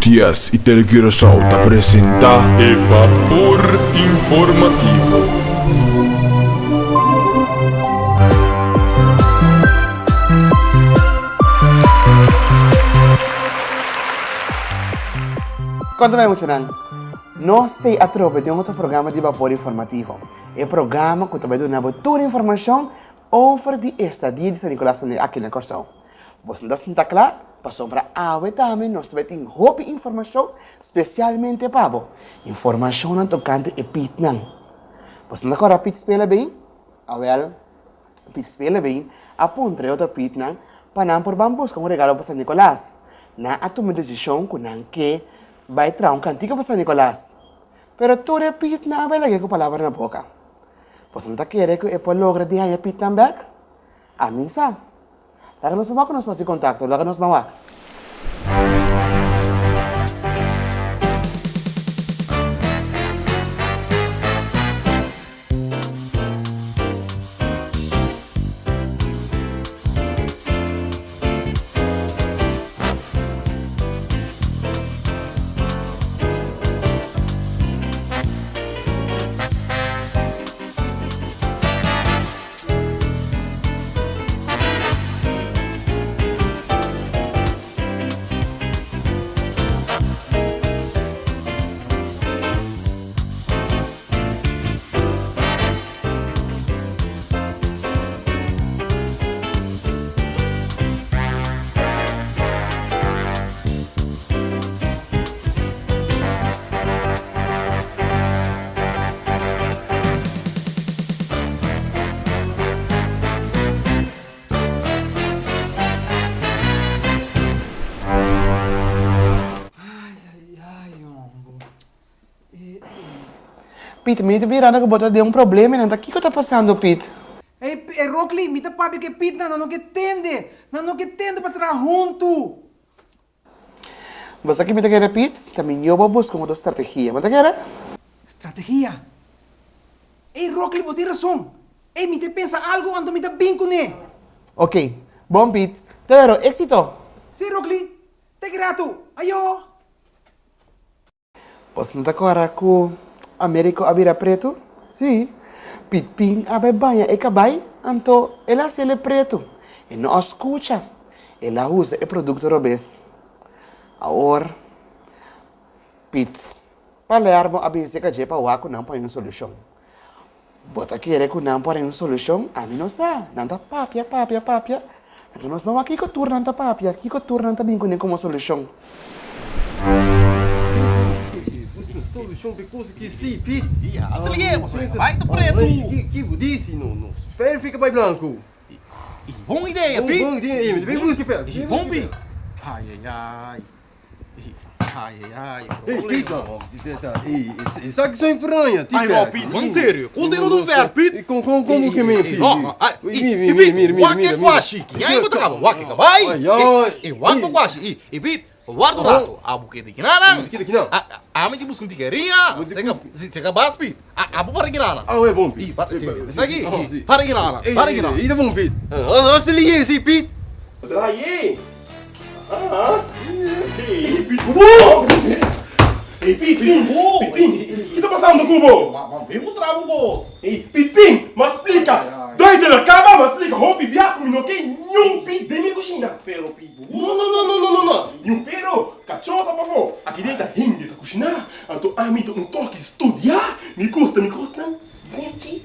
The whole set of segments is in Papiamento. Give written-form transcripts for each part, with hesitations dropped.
RTS i Telecuraçao ta presentá. E Bapor Informativo. Konta bai muchanan, nos t'ei atrobe den otro programa di Bapor Informativo, e programa ku ta bai duna bo tur informashon over di estadia di San Nicolas aki na Kòrsou. Boso no ta sinta kla? Pasobra awe tambe nos ta bai tin hopi informashon spesialmente pa bo. Informashonnan tokante e pitnan. Boso no ta kòrda pit spela bei? Awèl, pit spela bei a puntra e otro pitnan pa nan por ban buska un regalo pa San Nikolas. Nan a tuma e desishon ku nan ke bai traha un kantika pa San Nikolas. Pero tur e pitnan a bai lag'é ku palabra na boka. Boso no ta kere ku e por logra di haña pitnan bèk? Ami sa. Laga nos mama ku nos hasi kontakto. Laga nos ban wak. Pit, mi ta mirando ku bo ta den un problema i nan ta kiko ta pasando Pit? Ey, ey Rockly, mi ta papia ku e Pitnan, nan no ke tende, nan no ke tende pa traha huntu. Bo sa ki mi ta kere Pit? Ta mihó bo buska un otro strategia, bo ta kere? Strategia? Ey Rockly, bo tin rason. Ey, mi ta pensa algu anto mi ta bin kuné. Ok, bon Pit. Te wero, éxito! Sí Rockly, te grato. Ayo! Bos no ta kòrda ku Americo a bira pretu? Sí. Pitpin a bai baña e kabai, anto el a hasiel e pretu. E no a skucha. El a usa e produkto robes. Awor, Pit Palermo a bin serka dje pa wak ku nan por haña un solushon. Bo ta kere ku nan por haña un solushon? Ami no sa. Nan ta papia, papia, papia. Anto nos no wak kiko tur nan ta papia, kiko tur nan ta bin kuné komo solushon. Solushon pa e kos aki si, pi. Aselié, pasobra e bai ta pretu. Ki bo disi? No, no. Spera fika bai blanku. Bon idea, pi. Bon idea, mi ta bin buska p'e. Bon, pi. Ai, ai, ai. Ei, Pit, esaki son piranha, ti Ai no, Pit, man serio. Cosa no dun ver, Pit? Con con como que men, Pit? No, ai, i Pit, wak e kwashi. Ki ai bo ta kaba? Wak e kabai. I wak bo kwashi. I, i Pit, warda un rato. Abo keda kinanan. Ami ti buska un tikeria. Seka bas, Pit. Abo para kinanan. Ah, e bon, Pit. I, para, esaki, para kinanan, para kinanan. I ta bon, Pit. Hasi liye si, Pit. Draai. Ey Pit bo! Ey Pit Pin! Pit Pin! Ki ta pasando ku bo? Ma bin puntra bo bos. Ey Pit Pin! Ma splika! Duidelijk kaba ma splika hopi bia ku mi no ke niun pit den mi kushina. Pero Pit bo. No no no no no no no! Niun pero! Kachó ta pafó! Aki den ta hende ta kushiná, anto ami ta un toki studiá! Mi gusta mi kosnan nechi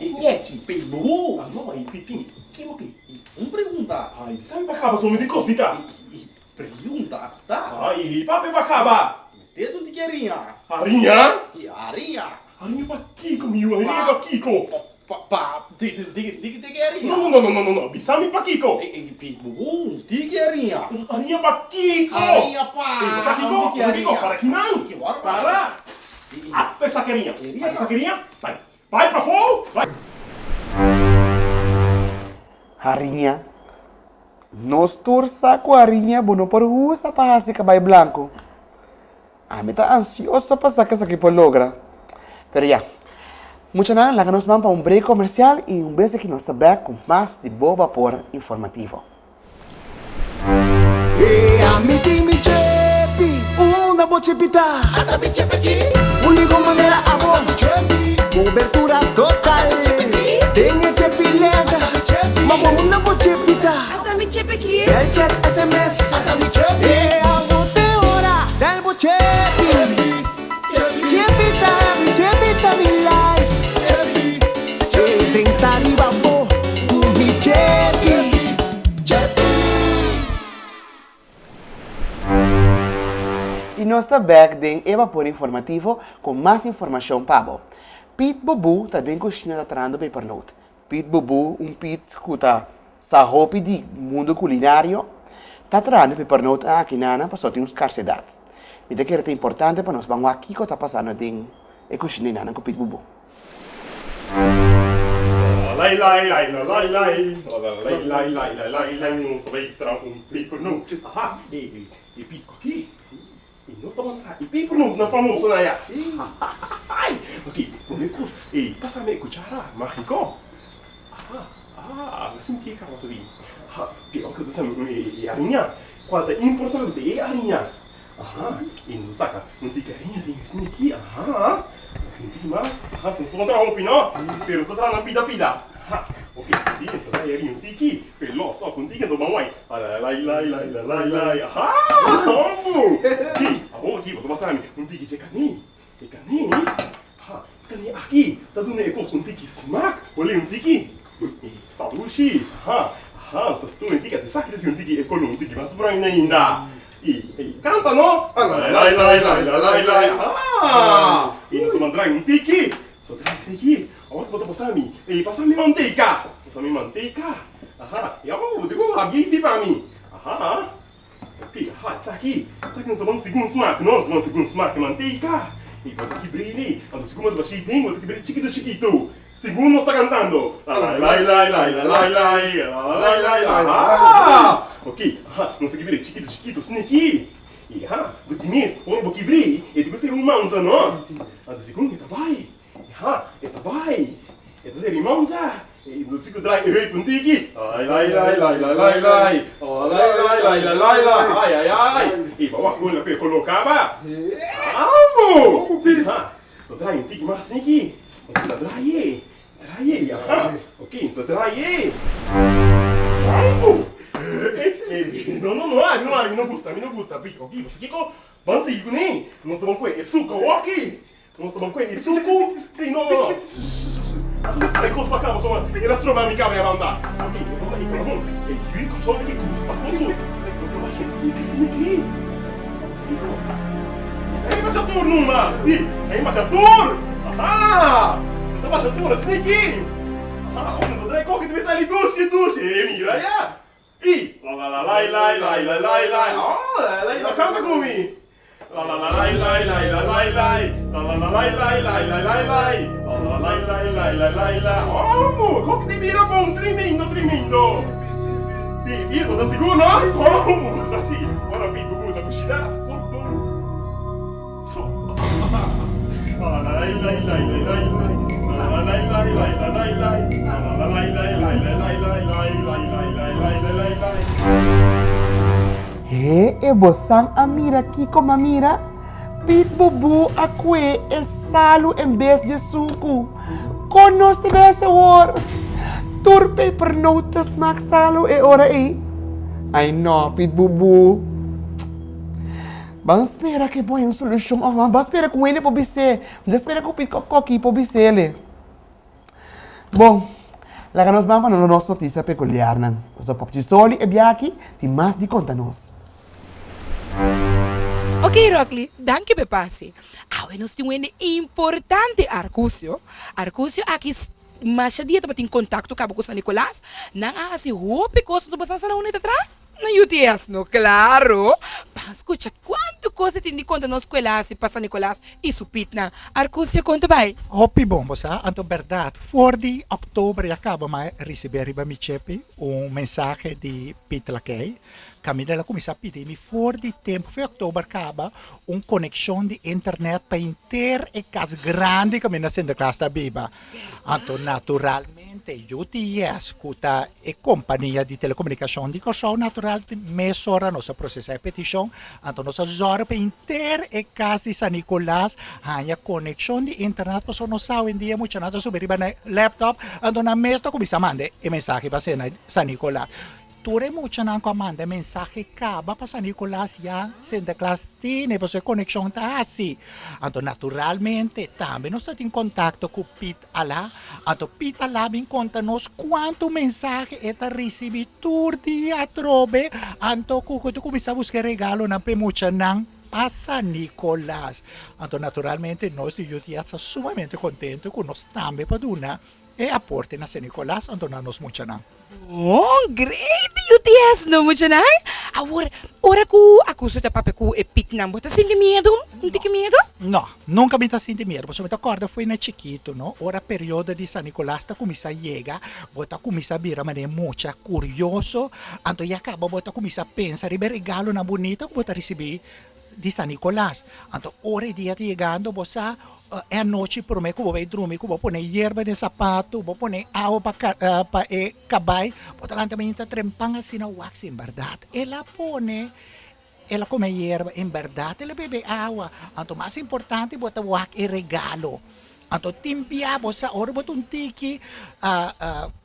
nechi. Pit bo! Ah no ey Pit Pin! Ki bo ke? Un pregunta. Ay, bisa mi pa kaba so mi di kos di ta. I pregunta ta. Ay, papia pa kaba. Mester un tiki hariña. Hariña? Ti hariña. Hariña pa kiko mi yu, hariña pa kiko? Pa, pa, tiki, tiki, tiki, tiki hariña. No, no, no, no, no, no, bisa mi pa kiko. Ey, ey, pi, bubu, un tiki hariña. Hariña pa kiko? Hariña pa. Ey, bo sa kiko? Un tiki Bo sa kiko? hariña. Para kinan? Para. Ata esaki hariña. Ata esaki hariña. Bai. Bai pafó! Bai! Hariña. Nos tur sa ku hariña bo no por usa pa hasi kabai blanku. Ami ta ansioso pa sa kesaki por logra. Pero ya, muchanan laga nos man pa un break komersial i un bes aki nos ta bek ku mas di bo bapor informativo. Ami tin mi chepi. chepita. Ata mi chepe ki. Único manera abo. Cobertura total. Den e chepileta. Ma bo na bo chepita. Ata mi chepe ki. Bel chat SMS. Ata mi chepi. E abo te ora. Stel bo chepi. Chepita, mi chepita mi life. Chepi. E 30 riba bo. Ku mi chepi. Chepi. Y nos ta bek den e Bapor Informativo cu mas informacion pa bo. Piet Bobu ta den cushina ta trahando pepernoot. Piet Bobu, un Piet cu ta sa hopi di mundo culinario, ta trahando pepernoot aki nana pasobra tin un scarsedad. Mi ta kere ta importante pa nos ban wak kico ta pasando den e cushina y nana cu Piet Bobu. Lai lai lai la lai lai la lai lai lai la lai lai nos ta bai tra un pepernoot aha e e pico aki e nos ta ban tra e pepernoot nan famoso nan ya hahahahay ok prome cos e pasa mi e cuchara magico aha ah mi sinti e cama ta bin aha ok ok ta sa mi e hariña cual ta importante e hariña Aha, y nos a saca un tiki hariña den esne aki, aha, un tiki mas, aha, si nos no traha hopi no, pero nos ta traha nan pida pida, aha, ok, si nos ta traha e hariña un tiki, pero los ok un tiki anto ban wai, alalailailailalailai, aha, hombo, ok, awor aki bo ta pasa mi un tiki dje cané, e cané, aha, e cané aki ta duna e cos un tiki smaak, olé un tiki, sta dushi, aha, aha, nos ta stura un tiki, ata esaki ta haci un tiki e color un tiki mas bruin ainda. I e canta no, alalailailailalailai, aha, i nos a mandra un tiki, nos a traha esaki, awor bo ta pasa mi, e pasa mi manteca, pasa mi manteca, aha, i awor bo tin ku habia isi pa mi, aha, ok, aha, esaki, esaki nos ta bon segun smak no, nos ta bon segun smak e manteca, i bo ta kibr'e, anto segun bo ta bash'e den, bo ta kibr'e chikito chikito. Segun nos ta cantando, Lalailailailalailalai, lalailailai, aha! Ok, aha, nos ta kibr'e chikito chikito sneki. I aha, bo di mes, ora bo kibr'e, e ta ku ser un mansa, no? Anto segun e ta bai, aha, e ta bai, e ta ser e mansa, i nos si ku drai e heup un tiki, lalailailailalailalai, lalailailailalailalai, ai ai ai, i bo wak kon la ku e kolo kaba. Amo! Aha, nos ta drai un tiki mas sneki. Nos ta draai e, draai e, aha, ok, nos ta draai e. Mango! Eh, no, no, no, ami no, ami no gusta, ami no gusta, Pete, ok, bo sa kiko? Ban sigui kuné, nos ta ban kue e suku awoki, nos ta ban kue e suku, si, no, no, no, a nos trae kos pa kaba, pasobra el a stroba mi kaba e banda, ok, nos ta ban e kaba bon, e yu kòrsou ke gusta kos, nos ta basha e tiki asina aki. Ei basha tur numa! Si! Ei basha tur! Aha! Nos ta basha tur asina aki! Aha! Ora nos ta trae koki ta bin sali dushi dushi! E mira ya! I! Lalalalailailalailalai! Oh! Lalalai! Lo kanta ku mi! Lalalalailailalailalai! Lalalalailailalailalai! Lalalalailailalailalai! Oh! Koki ta bira bon! Tremendo! Tremendo! Si, Pir, bo ta sigur no? Komo bo sa si? Ora Pir ku bo ta kushiná, kos bon. So. He e bosan a mira kiko m'a mira? Pit Bubu a kue e salu en bes di e suku. Kon nos ta bes awor? Tur pepernoot ta smak salu e ora ei. Ai no, Pit Bubu. Ban spera ke por haña un solushon òf ban spera ku hende por bis'é. Mi ta spera ku Pit Koki por bis'é. Bon, laga nos ban pa nos notisia pekuliarnan. Pasobra Popchi Soli e biaha aki tin mas di konta nos. Ok Rockly, danki p'e pase. Awe nos tin un hende importante, Arcucio. Arcucio aki masha dia tabatin contacto caba cu San Nicolas. Nan a haci hopi cos nos bosan sa na unda e ta traha? Na UTS no, claro. Ban scucha cuanto cos e tin di conta nos cu el a haci pa San Nicolas y su pitnan. Arcucio, con ta bay? Hopi bon, bo sa. Anto berdad, for di october ya caba m'a ricibi ariba mi chepi un mensahe di Pete Lakey. Kaminda el a kuminsá pidi mi for di tempu, for di òktober kaba, un konekshon di internet pa henter e kas grandi kaminda Sinterklaas ta biba. Anto naturalmente UTS ku ta e kompania di telekomunikashon di Kòrsou natural mesora nos a prosesá e petishon, anto nos a zòrg pa henter e kas di San Nicolas haña konekshon di internet pasobra nos sa awendia muchanan ta subi riba nan laptop anto nan mes ta kuminsá manda e mensahe pa San Nicolas. Tur e muchanan ku a manda e mensahe kaba pa San Nicolas ya Sinterklaas tene pasobra e konekshon ta hasi. Anto naturalmente tambe nos ta tin kontakto ku Piet Alá. Anto Piet Alá bin konta nos kuantu mensahe e ta risibí tur dia atrobe. Anto ku ku ta kuminsá buska e regalonan pa e muchanan pa San Nicolas. Anto naturalmente nos di UTS ta sumamente kontento ku nos tambe por duna E aporte na San Nicolas anto na nos muchanan. Oh, great UTS no muchanan. Awor, ora ku akuso ta papia ku e piknan, bo ta sinti miedu? Un tiki miedu? No, nunka mi ta sinti miedu, pasobra mi ta kòrda fo'i na chikitu, no, ora periodo di San Nicolas ta kuminsá yega, bo ta kuminsá bira manera mucha kurioso, anto ya kaba bo ta kuminsá pensa riba e regalonan bunita ku bo ta risibí di San Nicolas. Anto ora e dia ta yegando bo sa e anochi prome ku bo bai drumi ku bo pone yerba den sapatu, bo pone awa pa pa e kabai, bo ta lanta mainta trempan asina wak si en bèrdat el a pone el a kome yerba, en bèrdat el a bebe awa. Anto mas importante bo ta wak e regalo. Anto tin bia bo sa ora bo ta un tiki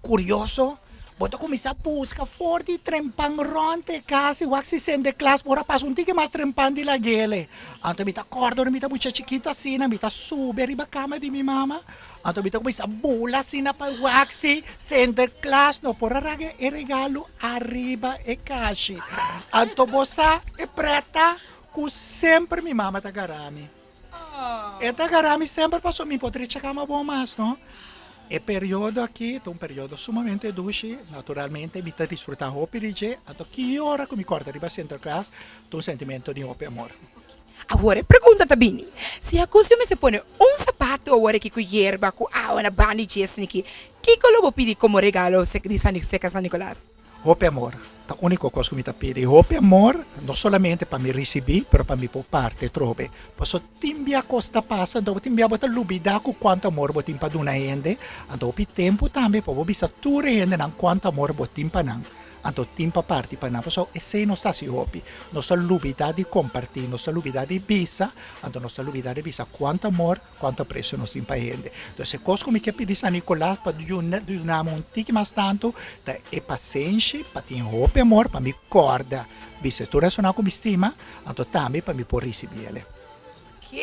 kurioso, bo ta kuminsá buska for di trempan rònt e kas i wak si sende klas por a pasa un tiki mas trempan di lagele. Anto mi ta kòrda ora mi ta mucha chikito asina, mi ta subi ariba kama di mi mama, anto mi ta kuminsá bula asina pa wak si sende klas no por a raga e regalo ariba e kashi. Anto bo sa e prèt ta ku semper mi mama ta gara mi. E ta gara mi semper pasobra mi por drecha kama bon mas no. E periodo aki ta un periodo sumamente dushi, naturalmente mi ta disfruta hopi di dje, anto ki ora ku mi kòrda riba Sinterklaas ta un sentimento di hopi amor. Awor e pregunta ta bini, si Acucio mester pone un sapato awor aki ku yerba ku awa na banda di dje esniki, kiko lo bo pidi komo regalo di San Nicolas? Hopi amor ta úniko kos ku mi ta pidi. Hopi amor, no solamente pa mi risibí, pero pa mi por parti atrobe. Pasobra tin bia kos ta pasa, anto tin bia bo ta lubidá ku kuantu amor bo tin pa duna hende. Anto hopi tempu tambe pa bo bisa tur e hendenan kuantu amor bo tin pa nan. Anto tin pa parti pa nan. Pasobra esei nos ta hasi hopi. Nos ta lubidá di kompartí, nos ta lubidá di bisa, anto nos ta lubidá di bisa kuantu amor. Cuanto aprecio nos tin pa hende. Entonces e cos cu mi ke pidi San Nicolas pa dunami un tiki mas tanto ta e pasenshi pa tin hopi amor pa mi corda bisa tur esunnan cu mi stima anto tambe pa mi por ricibi ele. Ok,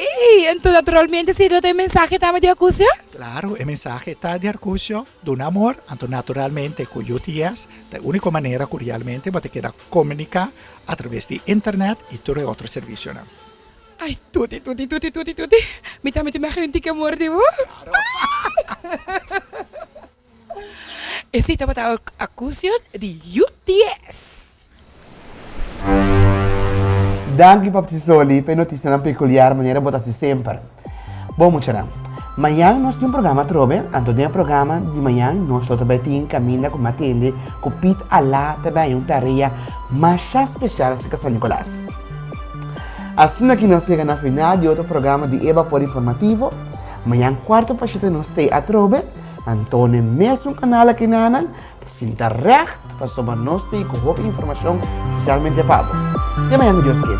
enton naturalmente si lo ta e mensahe tambe di Arcucio? Claro, e mensahe ta di Arcucio, duna amor, anto naturalmente cu UTS ta e unico manera cu realmente bo ta keda comunica a traves di internet y tur e otro servicionan. Ay tuti tuti tuti tuti tuti mi tambe ta imagina un tiki amor di bo. Esei tabata Acucion di UTS. Danki Papchi Soli pa e noticianan peculiar manera bo ta haci semper. Bon muchanan, mañan nos tin un programa atrobe, anto den e programa di mañan nos lo ta bay tin caminda cu Matende cu Piet Alá ta bay haña un tarea masha special acerca San Nicolas. Asina ki nos yega na final di otro programa di E Bapor Informativo. Mañan cuarto pa shete nos stay atrobe, anto n'e mesun canal aki nanan, pa sinta recht pasobra nos stay cu hopi informacion specialmente pa bo. Te mañan cu Dios kere.